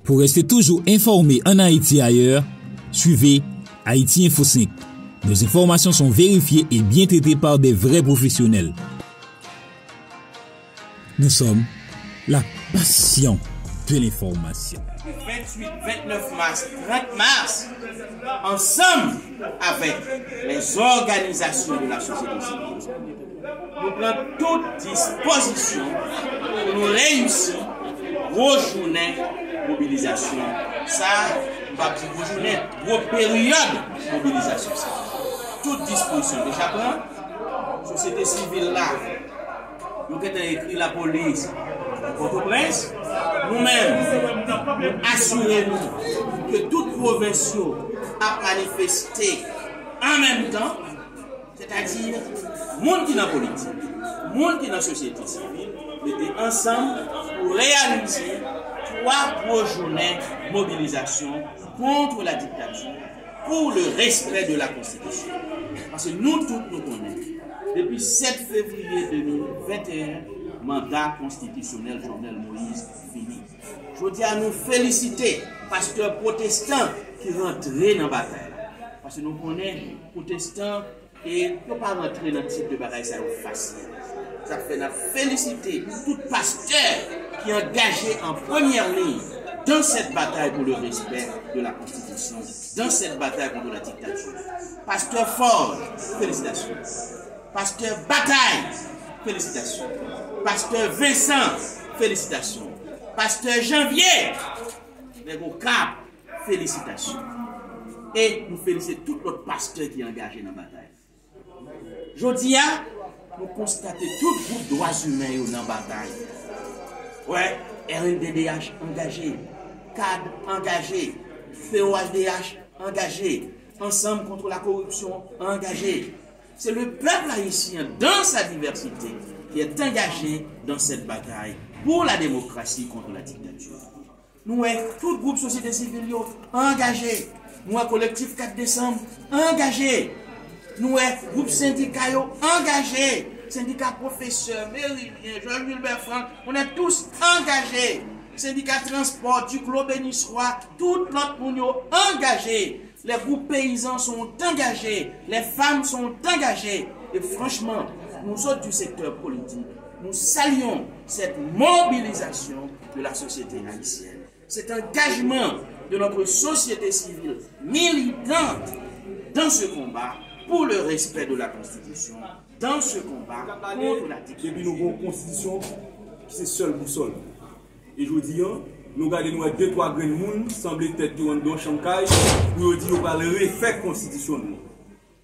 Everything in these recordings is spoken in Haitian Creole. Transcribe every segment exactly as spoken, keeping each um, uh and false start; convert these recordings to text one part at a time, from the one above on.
Pour rester toujours informé en Haïti et ailleurs, suivez Haïti Info cinq. Nos informations sont vérifiées et bien traitées par des vrais professionnels. Nous sommes la passion de l'information. Venntuit, vennèf mas, trant mas, ansanm avèk lèzòganizasyon de la sosyete sivil, nou pran tout dispozisyon pou nou reyisi gwo jounen mobilizasyon sa a, m p ap di gwo jounen, gwo peryòd mobilizasyon sa a. Tout dispozisyon deja pran, sosyete sivil la, yo gentan ekri lapolis Pòtoprens. Nou menm, nou asire nou ke tout pwovens yo ap manifeste an menm tan, sètadi moun ki nan politik, moun ki nan sosyete sivil, mete ansanm pou reyalize twa gwo jounen mobilizasyon contre la dictature, pour le respect de la Constitution. Paske nou tout nou konnen, depi sèt fevriye de mil venteyen, manda konstitisyonèl Jovenel Moïse fini. Jodi a, nou felisite pastè pwotestan ki rantre nan batay la. Paske nou konnen pwotestan, e yo pa rantre nan tip de bagay sa yo fasil. Sa fè n ap felisite tout pastè ki angaje an premyè liy dans cette bataille pour le respect de la Constitution, dans cette bataille contre la dictature. Pastè Ford, felisitasyon. Pastè Batay, felisitasyon. Pastè Vincent, felisitasyon. Pastè Janvier, nèg Okap, felisitasyon. E nou felisite tout lòt pastè ki angaje nan batay. Jodi a, nou konstate tout gwoup dwa imen yo nan batay. Wè, R N D D H angaje, kad angaje, P O H D H angaje, Ensemble contre la corruption angaje. C'est le peuple haïtien dans sa diversité qui est engagé dans cette bataille pour la démocratie contre la dictature. Nou wè tout gwoup sosyete sivil yo angaje. Nou wè kolektif kat desanm angaje. Nou wè gwoup sendika yo angaje. Sendika pwofesè, merilyen, Georges Wilbert Franck, on est tous engagés. Sendika transpò, Duclos, Beniswa, tout lòt moun yo angaje. Les groupes paysans sont engagés, les femmes sont engagées. Et franchement, nous autres du secteur politique, nous saluons cette mobilisation de la société haïtienne, cet engagement de notre société civile militante dans ce combat pour le respect de la Constitution, dans ce combat contre la dictature. Depi nou gon konstitisyon ki se sèl bousòl. E jodi a, nou gade nou wè de twa grenn moun sanble tèt yo anndan yon chanm kay pou yo di yo pral refè konstitisyon nou.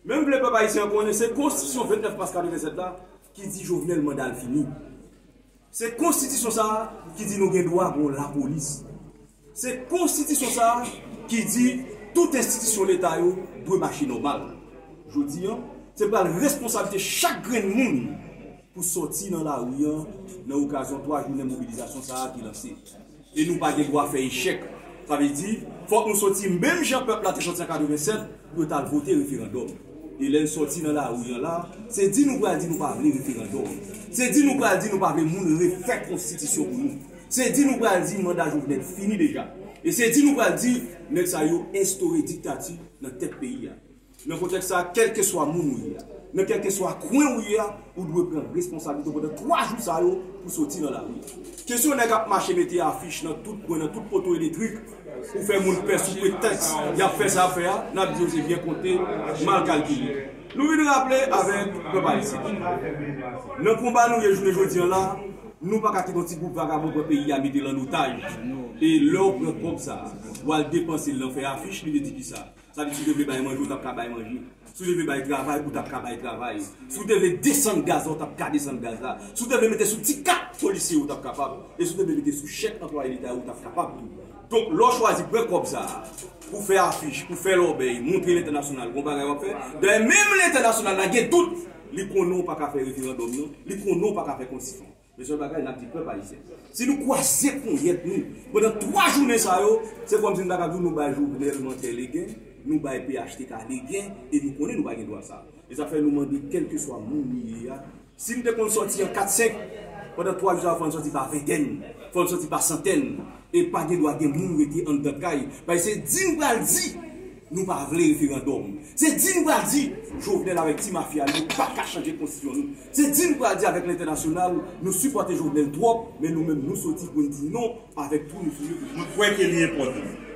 Men m vle pèp ayisyen an konnen se konstitisyon vennèf mas katrevennsèt la ki di Jovenel manda l fini. Se konstitisyon sa a ki di nou gen dwa gon lapolis. Se konstitisyon sa a ki di tout enstitisyon leta yo dwe mache nòmal. Jodi a, se pral responsablite chak grenn moun pou sòti nan lari a nan okazyon twa jounen mobilizasyon sa a ki lanse. E nou pa gen dwa fè echèk. Sa vle di, fòk nou sòti menm jan pèp la te sòti an katrevennsèt pou yo t al vote referandòm. E lè n sòti nan lari a la, se di nou pral di nou pa vle referandòm. Se di nou pral di nou pa vle moun refè konstitisyon pou nou. Se di nou pral di manda Jovenel fini deja. E se di nou pral di nèg sa yo enstore diktati nan tèt peyi a. Nan kontèks sa a, kèlkeswa moun ou ye a, nan kèlkeswa kwen ou ye a, ou dwe pran responsablite w pandan twa jou sa yo pou soti nan lari. Kesyon nèg ap mache mete afich nan tout kwen, nan tout poto eletrik, pou fè moun pè sou pretèks y ap fè sa y ap fè a, n ap di yo se byen konte, mal kalkile. Nou vin raple avèk pèp ayisyen. Nan konba nou ye jounen jodi a la, nou pa ka kite yon ti gwoup vagabon pran peyi a mete l an otaj. E lè w pran kòb sa a, w al depanse l nan fè afich, li vle di kisa? Sa di si w te vle bay manje, ou t ap ka bay manje. Si w te vle bay travay, ou t ap ka bay travay. Si w te vle desann gaz la, ou t ap ka desann gaz la. Si w te vle mete sou ti kat polisye yo, ou t ap kapab. E si w te vle mete sou chèk anplwaye leta yo, ou t ap kapab tou. Donk, lè w chwazi pran kòb sa a pou fè afich, pou fè lòbèy, montre lentènasyonal gon bagay w ap fè, dayè menm lentènasyonal la gen dout, li konnen w pa ka fè referandòm nan, li konnen w pa ka fè konstitisyon. Men sèl bagay n ap di pèp ayisyen, si nou kwaze ponyèt nou pandan twa jounen sa yo, se kòmsi n ta ka di w nou bay Jovenel mantè legen, nou bay P H T K legen, e nou konnen nou pa gen dwa sa. E sa fè nou mande kèlkeswa moun li ye a, si n te konn sòti an kat senk, pandan twa jou sa yo fò n sòti pa ventèn, fò n sòti pa santèn. E pa gen dwa gen moun rete anndan kay. Paske se di nou pral di nou pa vle referandòm. Se di nou pral di Jovenel avèk ti mafya l yo pa ka chanje konstitisyon nou. Se di nou pral di avèk lentènasyonal nou sipòte Jovenel twòp, men nou menm nou soti pou n di non avèk twou nou sou yo. Mwen kwè ke li enpòtan pou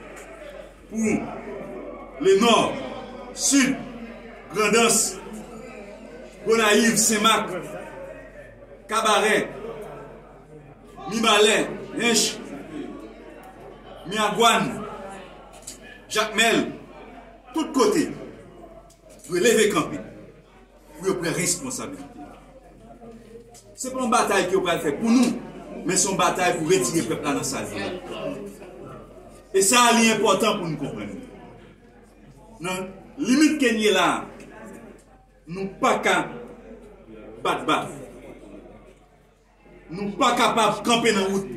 Lenò, Sid, Grandans, Gonayiv, Senmak, Kabarè, Mibalè, Ench, Myagwàn, Jakmèl, tout kote, dwe leve kanpe pou yo pran responsabilite. Se pa yon batay ke yo pral fè pou nou, men se yon batay pou retire pèp la nan sa l ye. E sa a, li enpòtan pou nou konprann. Nan limit ke n ye la a, nou pa ka bat ba. Nou pa kapab kanpe nan wout,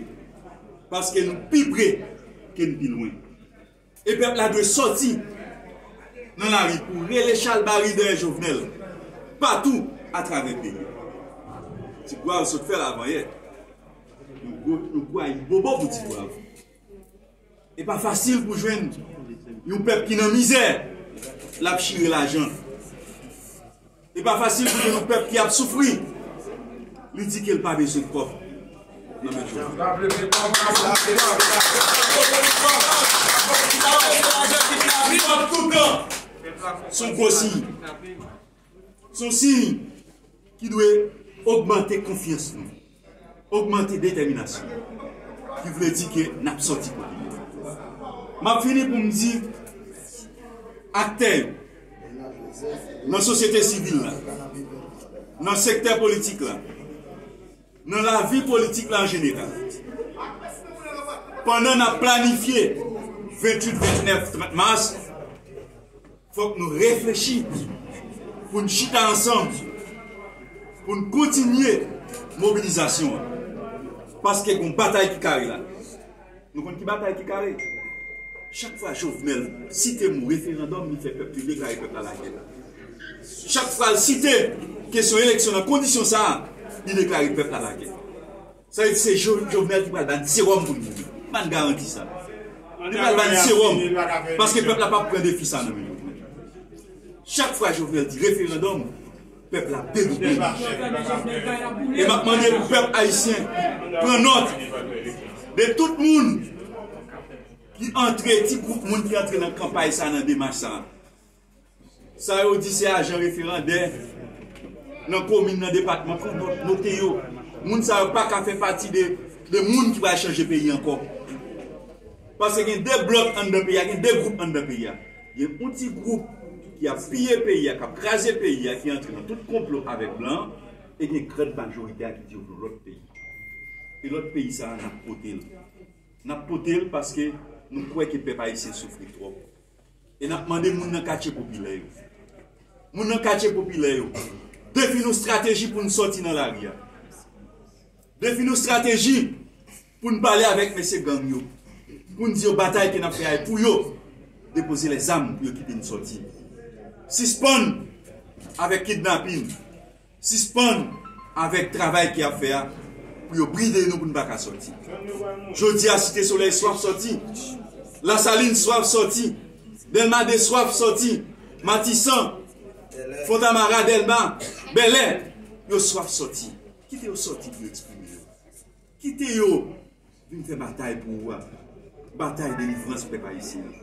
paske nou pi pre ke n pi lwen. E pèp la dwe sòti nan lari pou rele chalbari dèyè Jovenel patou atravè peyi a. Ti Gwav sot fè l avanyè. Nou gwo, nou gwo ayibobo pou Ti Gwav. E pa fasil pou jwenn yon pèp ki nan mizè, l ap chire lajan. E pa fasil pou jwenn yon pèp ki ap soufri, li di ke l pa bezwen kòb nan men Jovenel. Se yon gwo siy. Se yon siy ki dwe ogmante konfyans nou, ogmante detèminasyon, ki vle di ke n ap sòti kote nou. M ap fini pou m di aktè yo nan sosyete sivil la, nan sektè politik la, nan lavi politik la an jeneral, pandan n ap planifye venntuit, ventnèf, trant mas, fòk nou reflechi pou n chita ansanm, pou n kontinye mobilizasyon an. Paske gen yon batay ki kare la. Nou konn ki batay ki kare? Chak fwa Jovenel site mo referandòm, li fè pèp, li deklare pèp la lagè. Chak fwa l site kesyon eleksyon nan kondisyon sa a, li deklare pèp la lagè. Sa vle di se Jo-, Jovenel ki pral ba n sewòm pou n mouri. M ba n garanti sa. Li pral ba n sewòm. Paske pèp la p ap pran defi sa nan men Jovenel. Chak fwa Jovenel di referandòm, pèp la ap debout. E m ap mande pou pèp ayisyen pran nòt de tout moun ki antre, ti gwoup moun ki antre nan kanpay sa, nan demach sa. Sa yo di se ajan referandè nan komin, nan depatman, pou no-, note yo. Moun sa yo pa ka fè pati de, de moun ki pral chanje peyi ankò. Paske gen de blòk anndan peyi a, gen de gwoup anndan peyi a. Gen yon ti gwoup ki ap piye peyi a, k ap kraze peyi a, ki antre nan tout konplo avèk blan, e gen gran majorite a ki di yo vle yon lòt peyi. E lòt peyi sa a, n ap pote l. N ap pote l paske nou kwè ke pèp ayisyen soufri twòp. E n ap mande moun nan katye popilè yo. Moun nan katye popilè yo. Defini yon estrateji pou n sòti nan lari a. Defini yon estrateji pou n pale avèk mesye gang yo. Pou n di yo batay ke n ap fè a e pou yo. Depoze lèzam pou yo kite n sòti. Sispann avèk kidnapin. Sispann avèk travay ke y ap fè a pou yo bride nou pou n pa ka sòti. Jodi a, Site Solèy swaf sòti. Lasalin swaf sòti. Dèlma de swaf sòti. Matisan, Fontamara, Dèlma, Bèlè, yo swaf sòti. Kite yo sòti pou yo eksprime yo. Kite yo vin fè batay pou ou a, batay delivrans pèp ayisyen an.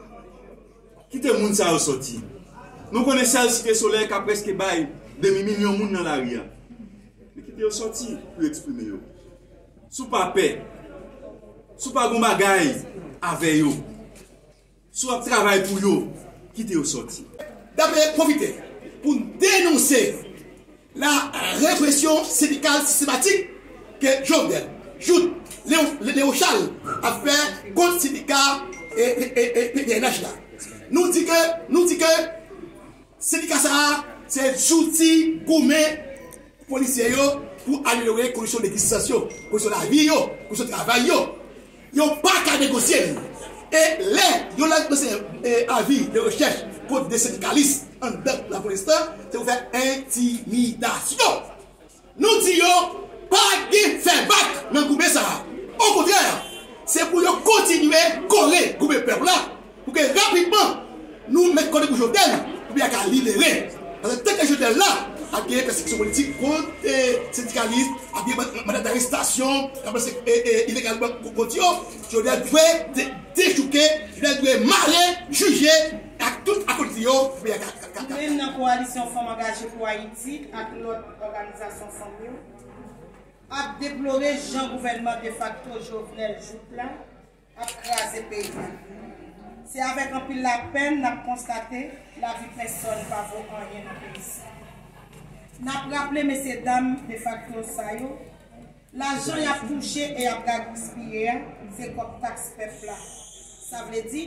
Kite moun sa yo sòti. Nou konnen sèl Site Solèy ka prèske bay demi milyon moun nan lari a. Men kite yo sòti pou yo eksprime yo. Si w pa pè, si w pa gon bagay avè yo, si w ap travay pou yo, kite yo sòti. N ap pwofite pou n denonse la repression syndicale systématique ke Jovenel, Jout, Léon, Léon Charles ap fè kont sendika e, e, e, e, P D N H la. Nou di ke, nou di ke sendika sa a se zouti goumen polisye yo pou amelyore kondisyon degzistans yo, kondisyon lavi yo, kondisyon travay yo. Yo pa ka negosye l. E lè yo lanse, e, avi de rechèch kont de sendikalis anndan lapolis la, se pou fè entimidasyon. Nou di yo, pa gen fè bak nan goumen sa a. Okontrè, Se pou yo kontinye kore goumen pèp la, pou ke rapidman nou met kò nou pou Jovenel, pou peyi a ka libere. Paske tanke Jovenel la, ap gen pèsekisyon politik kont, eh, sendikalis, ap gen manda darestasyon, k ap lanse, eh, eh, ilegalman kont yo. Jovenel dwe de-, dechouke, Jovenel dwe mare, jije, ak tout akonplis yo, pou peyi a ka, ka, ka, ka. Nou menm nan Kowalisyon Fanm Angaje pou Ayiti ak lòt òganizasyon fanm yo, ap deplore jan gouvènman defakto Jovenel Jouthe la ap kraze peyi a. Se avèk anpil lapèn n ap konstate lavi pèsòn pa vo anyen nan peyi sa. N ap raple mesyedam defakto sa yo, lajan y ap touche e y ap gaspiye a, se kòb taks pèp la. Sa vle di,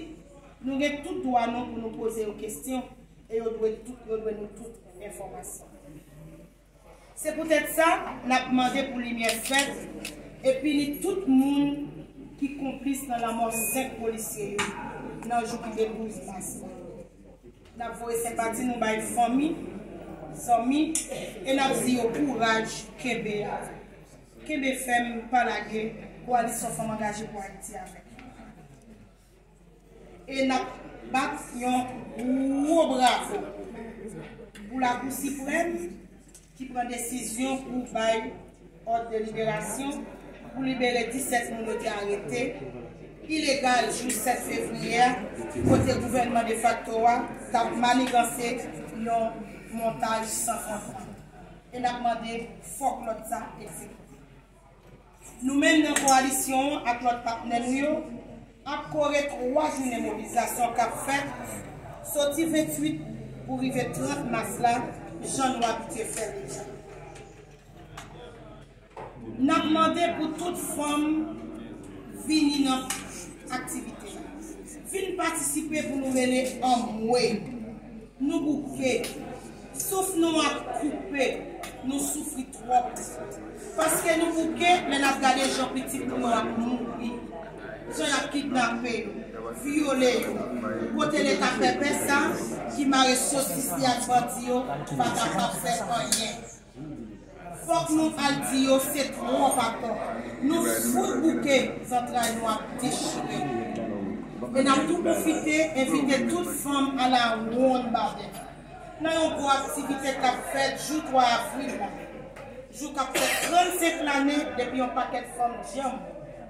nou gen tout dwa nou pou nou poze yo kesyon e yo dwe tout, yo dwe nou tout enfòmasyon. Se poutèt sa, n ap mande pou limyè fèt e pini tout moun ki konplis nan lanmò senk polisye yo nan jou ki te douz mas la. N ap voye senpati nou bay fanmi, zanmi, e n ap di yo kouraj, kenbe la. Kenbe fèm, pa lage, Kowalisyon Fanm Angaje pou Ayiti avèk nou. E n ap bat yon gwo bravo pou Lakou Siprèm ki pran desizyon pou bay òd de liberasyon pou libere disèt moun yo te arete ilegal jou sèt fevriye a, kote gouvènman defakto a t ap maniganse yon montaj san fondman. E n ap mande fòk lòd sa egzekite. Nou menm nan kowalisyon an ak lòt patnè nou yo ap kore twa jounen mobilizasyon k ap fèt soti venntuit pou rive trant mas la, jan nou abitye fè l deja. N ap mande pou tout fanm vini nan aktivite a. Vin patisipe pou nou rele anmwe. Nou bouke. Souf nou ap koupe. Nou soufri twòp. Paske nou bouke lè n ap gade jan pitit nou yo ap mouri. Jan y ap kidnape yo, vyole yo. Kote Leta pèpè sa ki mare sosis li ak bandi yo pa kapab fè anyen. Fòk nou al di yo se twòp atò. Nou fout bouke, zantray nou ap dechire. E n ap tou pwofite envite tout fanm a la wonn babèt nan yon gwo aktivite k ap fèt jou twa avril la. Jou k ap fè trannsenk lane depi yon pakèt fanm djanm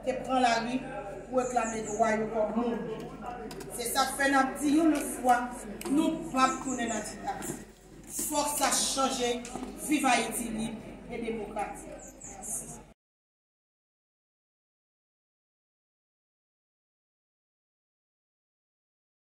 te pran lari pou reklame dwa yo kòm moun. Se sa k fè n ap di yon lòt fwa, nou p ap tounen nan diktati. Fòk sa chanje, viv Ayiti lib e demokratik.